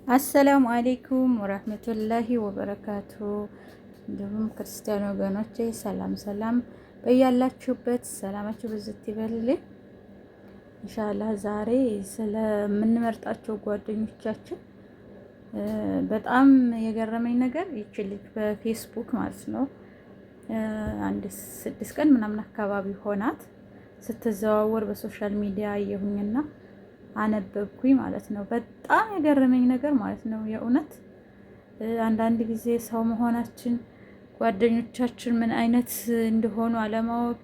السلام عليكم ورحمة الله وبركاته። እንዲሁም ክርስቲያን ወገኖቼ ሰላም ሰላም፣ በያላችሁበት ሰላማችሁ ብዝት ይበልልኝ። إن شاء الله ዛሬ ስለምንመርጣቸው ጓደኞቻችን በጣም የገረመኝ ነገር ይቺ ልጅ በፌስቡክ ማለት ነው አንድ 6 ቀን ምናምን አካባቢ ሆናት ስትዘዋወር በ social media አየሁኝና አነበብኩኝ ማለት ነው። በጣም የገረመኝ ነገር ማለት ነው የእውነት አንዳንድ ጊዜ ሰው መሆናችን ጓደኞቻችን ምን አይነት እንደሆኑ አለማወቅ፣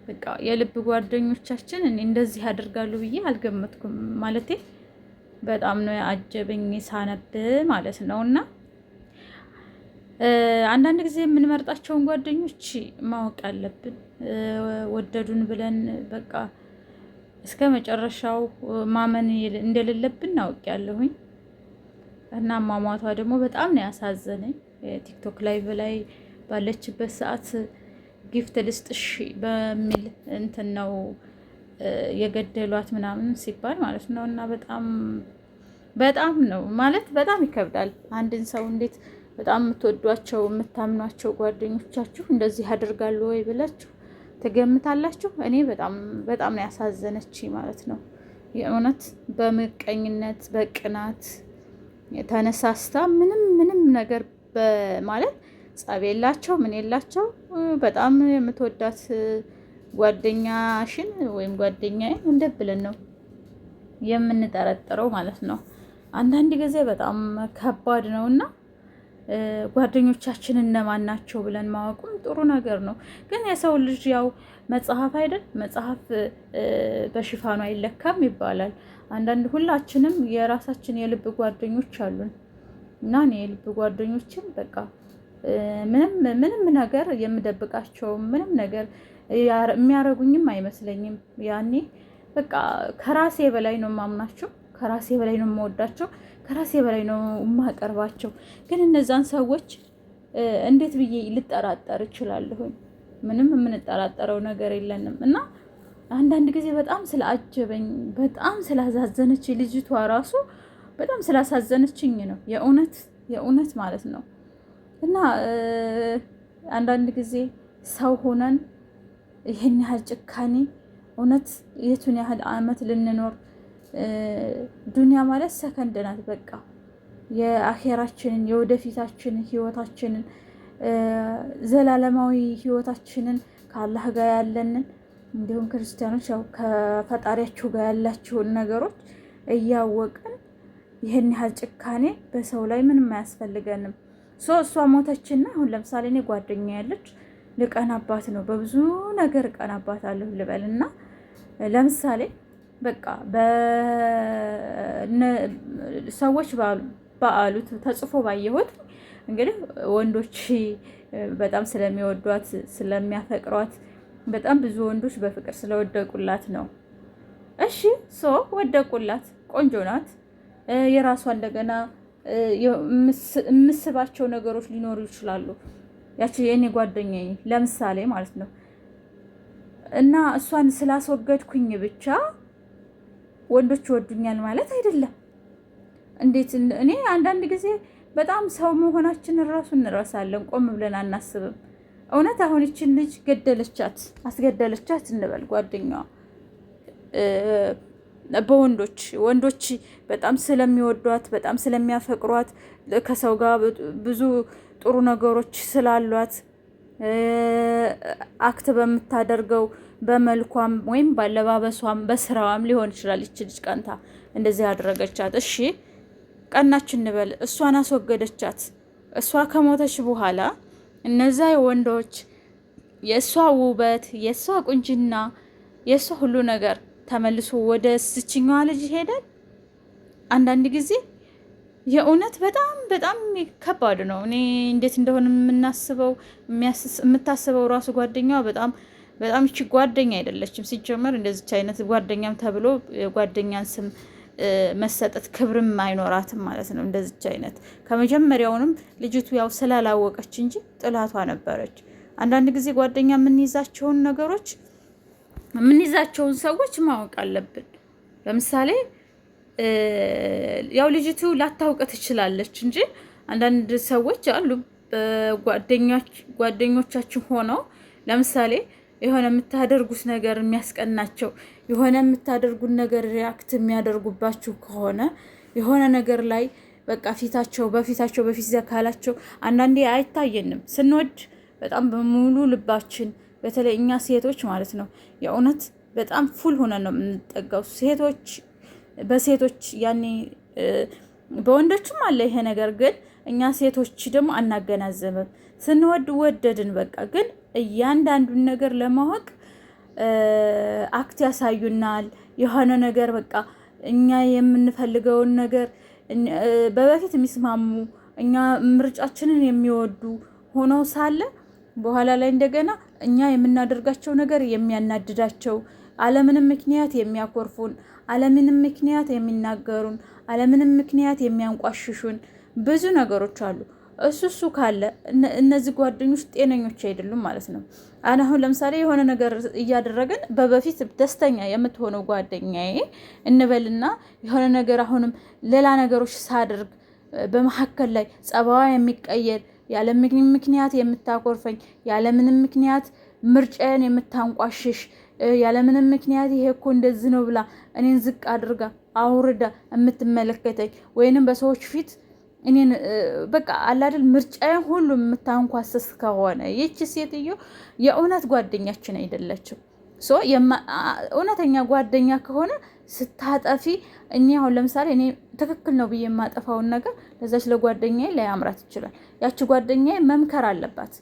በቃ የልብ ጓደኞቻችን እኔ እንደዚህ ያደርጋሉ ብዬ አልገመትኩም። ማለቴ በጣም ነው ያጀበኝ ሳነብ ማለት ነው። እና አንዳንድ ጊዜ የምንመርጣቸውን ጓደኞች ማወቅ አለብን። ወደዱን ብለን በቃ እስከ መጨረሻው ማመን እንደሌለብን አውቄያለሁኝ። እና አሟሟቷ ደግሞ በጣም ነው ያሳዘነኝ። ቲክቶክ live ላይ ባለችበት ሰዓት gift ልስጥሽ በሚል እንትን ነው የገደሏት ምናምን ሲባል ማለት ነው። እና በጣም በጣም ነው ማለት በጣም ይከብዳል። አንድን ሰው እንዴት በጣም የምትወዷቸው የምታምኗቸው ጓደኞቻችሁ እንደዚህ ያደርጋሉ ወይ ብላችሁ ትገምታላችሁ? እኔ በጣም በጣም ነው ያሳዘነች ማለት ነው። የእውነት በምቀኝነት በቅናት ተነሳስታ ምንም ምንም ነገር ማለት ጸብ የላቸው ምን የላቸው በጣም የምትወዳት ጓደኛሽን ወይም ጓደኛዬን እንደ ብለን ነው የምንጠረጥረው ማለት ነው። አንዳንድ ጊዜ በጣም ከባድ ነው እና ጓደኞቻችን እነማን ናቸው ብለን ማወቁም ጥሩ ነገር ነው። ግን የሰው ልጅ ያው መጽሐፍ አይደል መጽሐፍ በሽፋኑ አይለካም ይባላል። አንዳንድ ሁላችንም የራሳችን የልብ ጓደኞች አሉን እና እኔ የልብ ጓደኞችን በቃ ምንም ምንም ነገር የምደብቃቸው ምንም ነገር የሚያረጉኝም አይመስለኝም። ያኔ በቃ ከራሴ በላይ ነው የማምናቸው፣ ከራሴ በላይ ነው የምወዳቸው፣ ከራሴ በላይ ነው የማቀርባቸው። ግን እነዛን ሰዎች እንዴት ብዬ ልጠራጠር እችላለሁኝ? ምንም የምንጠራጠረው ነገር የለንም። እና አንዳንድ ጊዜ በጣም ስለአጀበኝ በጣም ስላሳዘነች ልጅቷ ራሱ በጣም ስላሳዘነችኝ ነው የእውነት የእውነት ማለት ነው። እና አንዳንድ ጊዜ ሰው ሆነን ይህን ያህል ጭካኔ እውነት የቱን ያህል አመት ልንኖር፣ ዱንያ ማለት ሰከንድ ናት። በቃ የአኼራችንን የወደፊታችንን ህይወታችንን ዘላለማዊ ህይወታችንን ከአላህ ጋር ያለንን እንዲሁም ክርስቲያኖች ያው ከፈጣሪያችሁ ጋር ያላችሁን ነገሮች እያወቅን ይህን ያህል ጭካኔ በሰው ላይ ምንም አያስፈልገንም። So እሷ ሞተችና አሁን ለምሳሌ እኔ ጓደኛ ያለች ልቀናባት ነው፣ በብዙ ነገር እቀናባታለሁ ልበልና ለምሳሌ በቃ ሰዎች በአሉት ተጽፎ ባየሁት እንግዲህ ወንዶች በጣም ስለሚወዷት ስለሚያፈቅሯት በጣም ብዙ ወንዶች በፍቅር ስለወደቁላት ነው። እሺ so ወደቁላት፣ ቆንጆ ናት። የራሷ እንደገና የምስባቸው ነገሮች ሊኖሩ ይችላሉ። ያቺ የእኔ ጓደኛዬ ለምሳሌ ማለት ነው። እና እሷን ስላስወገድኩኝ ብቻ ወንዶች ይወዱኛል ማለት አይደለም። እንዴት እኔ አንዳንድ ጊዜ በጣም ሰው መሆናችንን ራሱ እንረሳለን፣ ቆም ብለን አናስብም። እውነት አሁን ይችን ልጅ ገደለቻት፣ አስገደለቻት እንበል ጓደኛዋ በወንዶች ወንዶች በጣም ስለሚወዷት በጣም ስለሚያፈቅሯት ከሰው ጋር ብዙ ጥሩ ነገሮች ስላሏት act በምታደርገው በመልኳም ወይም ባለባበሷም በስራዋም ሊሆን ይችላል። ይች ልጅ ቀንታ እንደዚህ ያደረገቻት። እሺ ቀናች እንበል፣ እሷን አስወገደቻት። እሷ ከሞተች በኋላ እነዛ ወንዶች የእሷ ውበት፣ የእሷ ቁንጅና፣ የእሷ ሁሉ ነገር ተመልሶ ወደ ስችኛዋ ልጅ ይሄዳል። አንዳንድ ጊዜ የእውነት በጣም በጣም ከባድ ነው። እኔ እንዴት እንደሆነ የምናስበው የምታስበው ራሱ ጓደኛዋ በጣም በጣም እቺ ጓደኛ አይደለችም። ሲጀመር እንደዚች አይነት ጓደኛም ተብሎ የጓደኛን ስም መሰጠት ክብርም አይኖራትም ማለት ነው። እንደዚች አይነት ከመጀመሪያውንም ልጅቱ ያው ስላላወቀች እንጂ ጥላቷ ነበረች። አንዳንድ ጊዜ ጓደኛ የምንይዛቸውን ነገሮች የምንይዛቸውን ሰዎች ማወቅ አለብን። ለምሳሌ ያው ልጅቱ ላታውቅ ትችላለች እንጂ አንዳንድ ሰዎች አሉ ጓደኞቻችን ሆነው ለምሳሌ የሆነ የምታደርጉት ነገር የሚያስቀናቸው፣ የሆነ የምታደርጉት ነገር react የሚያደርጉባችሁ ከሆነ፣ የሆነ ነገር ላይ በቃ ፊታቸው በፊታቸው በፊት ካላቸው አንዳንዴ አይታየንም። ስንወድ በጣም በሙሉ ልባችን፣ በተለይ እኛ ሴቶች ማለት ነው፣ የእውነት በጣም full ሆነን ነው የምንጠጋው። ሴቶች በሴቶች ያኔ በወንዶችም አለ ይሄ ነገር፣ ግን እኛ ሴቶች ደግሞ አናገናዘብም። ስንወድ ወደድን በቃ። ግን እያንዳንዱን ነገር ለማወቅ act ያሳዩናል። የሆነ ነገር በቃ እኛ የምንፈልገውን ነገር በበፊት የሚስማሙ፣ እኛ ምርጫችንን የሚወዱ ሆነው ሳለ በኋላ ላይ እንደገና እኛ የምናደርጋቸው ነገር የሚያናድዳቸው፣ አለምንም ምክንያት የሚያኮርፉን፣ አለምንም ምክንያት የሚናገሩን፣ አለምንም ምክንያት የሚያንቋሽሹን ብዙ ነገሮች አሉ። እሱ ካለ እነዚህ ጓደኞች ጤነኞች አይደሉም ማለት ነው። አሁን ለምሳሌ የሆነ ነገር እያደረግን በበፊት ደስተኛ የምትሆነው ጓደኛዬ እንበልና የሆነ ነገር አሁንም ሌላ ነገሮች ሳደርግ በመካከል ላይ ጸባዋ የሚቀየር፣ ያለምንም ምክንያት የምታኮርፈኝ፣ ያለምንም ምክንያት ምርጫዬን የምታንቋሽሽ፣ ያለምንም ምክንያት ይሄ እኮ እንደዚህ ነው ብላ እኔን ዝቅ አድርጋ አውርዳ የምትመለከተኝ፣ ወይንም በሰዎች ፊት እኔን በቃ አላደል ምርጫዬን ሁሉ የምታንኳስስ ከሆነ ይቺ ሴትዮ የእውነት ጓደኛችን አይደለችም። So እውነተኛ ጓደኛ ከሆነ ስታጠፊ እኔ አሁን ለምሳሌ እኔ ትክክል ነው ብዬ የማጠፋውን ነገር ለዛች ለጓደኛዬ ላያምራት ይችላል። ያቺ ጓደኛዬ መምከር አለባት።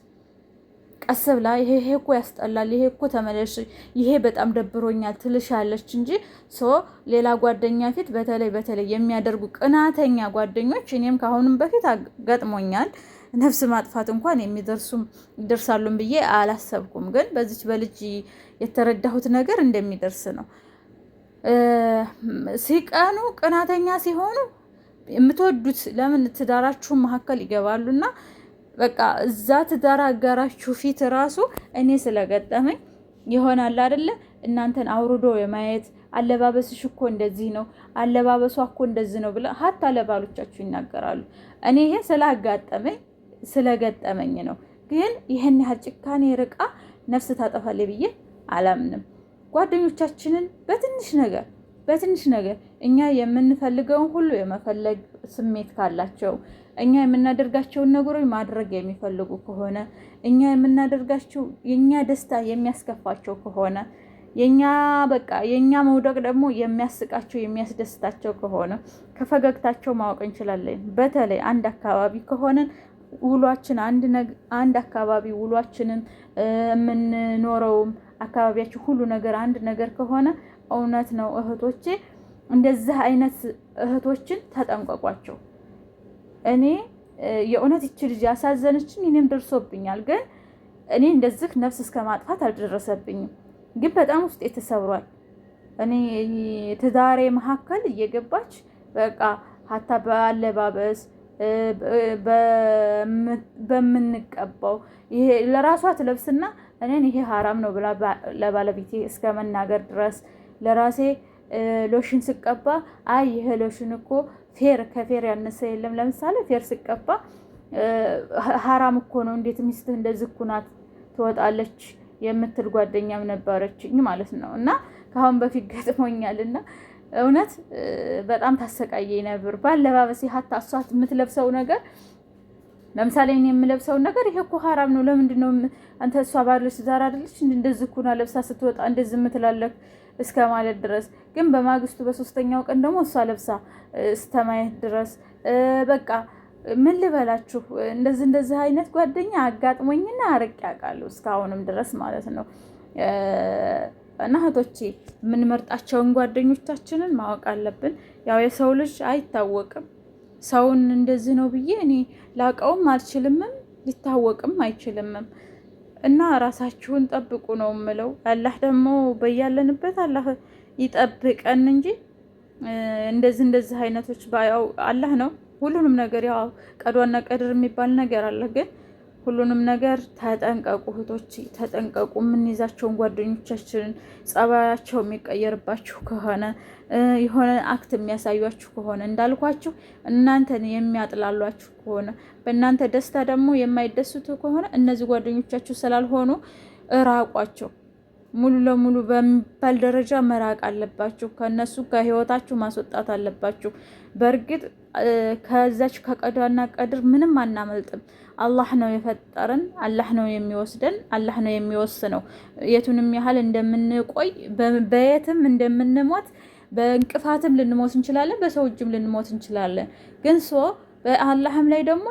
ቀስ ብላ ይሄ ይሄ እኮ ያስጠላል፣ ይሄ እኮ ተመለሽ፣ ይሄ በጣም ደብሮኛል ትልሻለች እንጂ so ሌላ ጓደኛ ፊት በተለይ በተለይ የሚያደርጉ ቅናተኛ ጓደኞች እኔም ከአሁንም በፊት ገጥሞኛል። ነፍስ ማጥፋት እንኳን የሚደርሱም ይደርሳሉም ብዬ አላሰብኩም። ግን በዚች በልጅ የተረዳሁት ነገር እንደሚደርስ ነው። ሲቀኑ ቅናተኛ ሲሆኑ የምትወዱት ለምን ትዳራችሁ መካከል ይገባሉና በቃ እዛ ትዳር አጋራችሁ ፊት ራሱ እኔ ስለገጠመኝ ይሆናል አይደለ እናንተን አውርዶ የማየት፣ አለባበስሽ እኮ እንደዚህ ነው፣ አለባበሷ እኮ እንደዚህ ነው ብለ ሀታ ለባሎቻችሁ ይናገራሉ። እኔ ይሄ ስላጋጠመኝ ስለገጠመኝ ነው። ግን ይህን ያህል ጭካኔ ርቃ ነፍስ ታጠፋለች ብዬ አላምንም። ጓደኞቻችንን በትንሽ ነገር በትንሽ ነገር እኛ የምንፈልገውን ሁሉ የመፈለግ ስሜት ካላቸው፣ እኛ የምናደርጋቸውን ነገሮች ማድረግ የሚፈልጉ ከሆነ፣ እኛ የምናደርጋቸው የእኛ ደስታ የሚያስከፋቸው ከሆነ፣ የኛ በቃ የኛ መውደቅ ደግሞ የሚያስቃቸው የሚያስደስታቸው ከሆነ ከፈገግታቸው ማወቅ እንችላለን። በተለይ አንድ አካባቢ ከሆነን ውሏችን አንድ አካባቢ ውሏችንን የምንኖረውም አካባቢያችን ሁሉ ነገር አንድ ነገር ከሆነ እውነት ነው እህቶቼ፣ እንደዚህ አይነት እህቶችን ተጠንቀቋቸው። እኔ የእውነት ይቺ ልጅ ያሳዘነችኝ እኔም ደርሶብኛል። ግን እኔ እንደዚህ ነፍስ እስከ ማጥፋት አልደረሰብኝም። ግን በጣም ውስጤ ተሰብሯል። እኔ ትዳሬ መካከል እየገባች በቃ ሀታ በአለባበስ በምንቀባው ይሄ ለራሷ ትለብስና እኔን ይሄ ሀራም ነው ብላ ለባለቤቴ እስከ መናገር ድረስ፣ ለራሴ ሎሽን ስቀባ አይ ይሄ ሎሽን እኮ ፌር ከፌር ያነሰ የለም። ለምሳሌ ፌር ስቀባ ሀራም እኮ ነው፣ እንዴት ሚስትህ እንደዚህ እኮ ናት ትወጣለች የምትል ጓደኛም ነበረችኝ ማለት ነው። እና ከአሁን በፊት ገጥሞኛል እና እውነት በጣም ታሰቃየኝ ነበር። ባለባበሴ ሀታ እሷ የምትለብሰው ነገር፣ ለምሳሌ እኔ የምለብሰውን ነገር ይሄ እኮ ሀራም ነው፣ ለምንድን ነው አንተ እሷ ባለች ዛር አይደለች እንደዚህ እኮ ለብሳ ስትወጣ እንደዚህ የምትላለክ እስከ ማለት ድረስ፣ ግን በማግስቱ በሶስተኛው ቀን ደግሞ እሷ ለብሳ እስተማየት ድረስ፣ በቃ ምን ልበላችሁ፣ እንደዚህ እንደዚህ አይነት ጓደኛ አጋጥሞኝና አርቄ አውቃለሁ እስካሁንም ድረስ ማለት ነው። እና እህቶቼ የምንመርጣቸውን ጓደኞቻችንን ማወቅ አለብን። ያው የሰው ልጅ አይታወቅም። ሰውን እንደዚህ ነው ብዬ እኔ ላቀውም አልችልምም ሊታወቅም አይችልምም። እና ራሳችሁን ጠብቁ ነው የምለው። አላህ ደግሞ በያለንበት አላህ ይጠብቀን እንጂ እንደዚህ እንደዚህ አይነቶች ያው አላህ ነው ሁሉንም ነገር፣ ያው ቀዷና ቀድር የሚባል ነገር አለ ግን ሁሉንም ነገር ተጠንቀቁ እህቶች፣ ተጠንቀቁ። የምንይዛቸውን ጓደኞቻችንን ጸባያቸው የሚቀየርባችሁ ከሆነ፣ የሆነ act የሚያሳዩችሁ ከሆነ፣ እንዳልኳችሁ እናንተን የሚያጥላሏችሁ ከሆነ፣ በእናንተ ደስታ ደግሞ የማይደስቱ ከሆነ እነዚህ ጓደኞቻችሁ ስላልሆኑ እራቋቸው። ሙሉ ለሙሉ በሚባል ደረጃ መራቅ አለባችሁ። ከእነሱ ከህይወታችሁ ማስወጣት አለባችሁ። በእርግጥ ከዛች ከቀዷና ቀድር ምንም አናመልጥም። አላህ ነው የፈጠረን፣ አላህ ነው የሚወስደን፣ አላህ ነው የሚወስነው የቱንም ያህል እንደምንቆይ፣ በየትም እንደምንሞት። በእንቅፋትም ልንሞት እንችላለን፣ በሰው እጅም ልንሞት እንችላለን። ግን so በአላህም ላይ ደግሞ